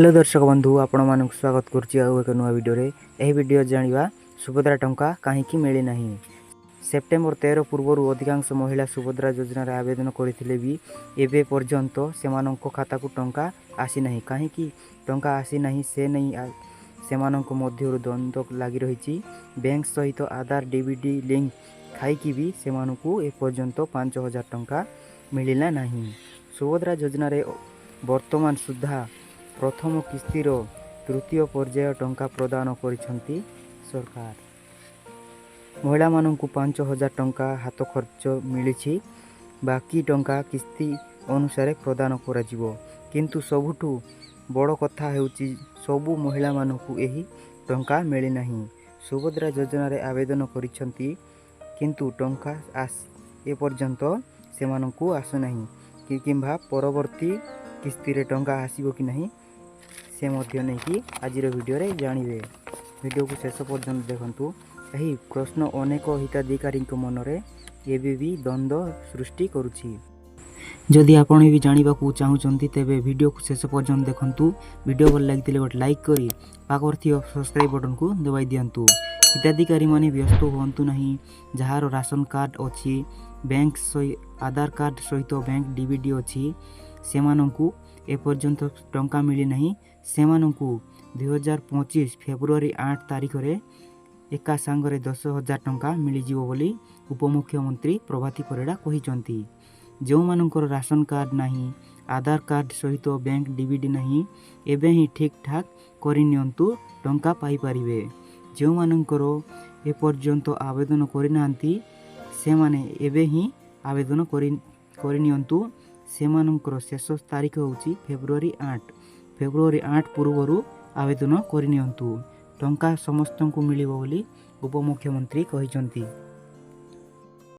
Hello ଦର୍ଶକ ବନ୍ଧୁ, ଆପଣମାନଙ୍କୁ ସ୍ୱାଗତ କରୁଛି ଆଉ ଏକ ନୂଆ ଭିଡ଼ିଓରେ। ଏହି ଭିଡ଼ିଓ ଜାଣିବା ସୁଭଦ୍ରା ଟଙ୍କା କାହିଁକି ମିଳିନାହିଁ। ସେପ୍ଟେମ୍ବର 13 ପୂର୍ବରୁ ଅଧିକାଂଶ ମହିଳା ସୁଭଦ୍ରା ଯୋଜନାରେ ଆବେଦନ କରିଥିଲେ ବି ଏବେ ପର୍ଯ୍ୟନ୍ତ ସେମାନଙ୍କ ଖାତାକୁ ଟଙ୍କା ଆସିନାହିଁ। କାହିଁକି ଟଙ୍କା ଆସିନାହିଁ, ସେ ନେଇ ସେମାନଙ୍କ ମଧ୍ୟରୁ ଦ୍ୱନ୍ଦ୍ୱ ଲାଗି ରହିଛି। ବ୍ୟାଙ୍କ ସହିତ ଆଧାର ଡିବିଟି ଲିଙ୍କ ଥାଇକି ବି ସେମାନଙ୍କୁ ଏପର୍ଯ୍ୟନ୍ତ 5000 ଟଙ୍କା ମିଳିଲା ନାହିଁ। ସୁଭଦ୍ରା ଯୋଜନାରେ ବର୍ତ୍ତମାନ ସୁଦ୍ଧା ପ୍ରଥମ କିସ୍ତିର ତୃତୀୟ ପର୍ଯ୍ୟାୟ ଟଙ୍କା ପ୍ରଦାନ କରିଛନ୍ତି ସରକାର। ମହିଳାମାନଙ୍କୁ 5000 ଟଙ୍କା ହାତ ଖର୍ଚ୍ଚ ମିଳିଛି। ବାକି ଟଙ୍କା କିସ୍ତି ଅନୁସାରେ ପ୍ରଦାନ କରାଯିବ। କିନ୍ତୁ ସବୁଠୁ ବଡ଼ କଥା ହେଉଛି, ସବୁ ମହିଳାମାନଙ୍କୁ ଏହି ଟଙ୍କା ମିଳିନାହିଁ। ସୁଭଦ୍ରା ଯୋଜନାରେ ଆବେଦନ କରିଛନ୍ତି, କିନ୍ତୁ ଟଙ୍କା ଏପର୍ଯ୍ୟନ୍ତ ସେମାନଙ୍କୁ ଆସୁନାହିଁ କି କିମ୍ବା ପରବର୍ତ୍ତୀ କିସ୍ତିରେ ଟଙ୍କା ଆସିବ କି ନାହିଁ, ସେ ମଧ୍ୟ ନେଇକି ଆଜିର ଭିଡ଼ିଓରେ ଜାଣିବେ। ଭିଡ଼ିଓକୁ ଶେଷ ପର୍ଯ୍ୟନ୍ତ ଦେଖନ୍ତୁ। ଏହି ପ୍ରଶ୍ନ ଅନେକ ହିତାଧିକାରୀଙ୍କ ମନରେ ଏବେ ବି ଦ୍ୱନ୍ଦ୍ୱ ସୃଷ୍ଟି କରୁଛି। ଯଦି ଆପଣ ବି ଜାଣିବାକୁ ଚାହୁଁଛନ୍ତି, ତେବେ ଭିଡ଼ିଓକୁ ଶେଷ ପର୍ଯ୍ୟନ୍ତ ଦେଖନ୍ତୁ। ଭିଡ଼ିଓ ଭଲ ଲାଗିଥିଲେ ଗୋଟେ ଲାଇକ୍ କରି ପାଖରେ ଥିବା ସବସ୍କ୍ରାଇବ୍ ବଟନକୁ ଦବାଇ ଦିଅନ୍ତୁ। ହିତାଧିକାରୀମାନେ ବ୍ୟସ୍ତ ହୁଅନ୍ତୁ ନାହିଁ। ଯାହାର ରାସନ କାର୍ଡ଼ ଅଛି, ବ୍ୟାଙ୍କ ଆଧାର କାର୍ଡ଼ ସହିତ ବ୍ୟାଙ୍କ ଡିବିଟି ଅଛି, ସେମାନଙ୍କୁ ଏପର୍ଯ୍ୟନ୍ତ ଟଙ୍କା ମିଳିନାହିଁ। ସେମାନଙ୍କୁ 2025 ଫେବୃଆରୀ 8 ତାରିଖରେ ଏକା ସାଙ୍ଗରେ 10,000 ଟଙ୍କା ମିଳିଯିବ ବୋଲି ଉପମୁଖ୍ୟମନ୍ତ୍ରୀ ପ୍ରଭାତୀ ପରିଡ଼ା କହିଛନ୍ତି। ଯେଉଁମାନଙ୍କର ରାସନ କାର୍ଡ଼ ନାହିଁ, ଆଧାର କାର୍ଡ଼ ସହିତ ବ୍ୟାଙ୍କ ଡିବିଟି ନାହିଁ, ଏବେ ହିଁ ଠିକ୍ ଠାକ୍ କରିନିଅନ୍ତୁ, ଟଙ୍କା ପାଇପାରିବେ। ଯେଉଁମାନଙ୍କର ଏପର୍ଯ୍ୟନ୍ତ ଆବେଦନ କରିନାହାନ୍ତି, ସେମାନେ ଏବେ ହିଁ ଆବେଦନ କରିନିଅନ୍ତୁ। ସେମାନଙ୍କର ଶେଷ ତାରିଖ ହେଉଛି ଫେବୃଆରୀ 8। ଫେବୃଆରୀ 8 ପୂର୍ବରୁ ଆବେଦନ କରିନିଅନ୍ତୁ। ଟଙ୍କା ସମସ୍ତଙ୍କୁ ମିଳିବ ବୋଲି ଉପମୁଖ୍ୟମନ୍ତ୍ରୀ କହିଛନ୍ତି।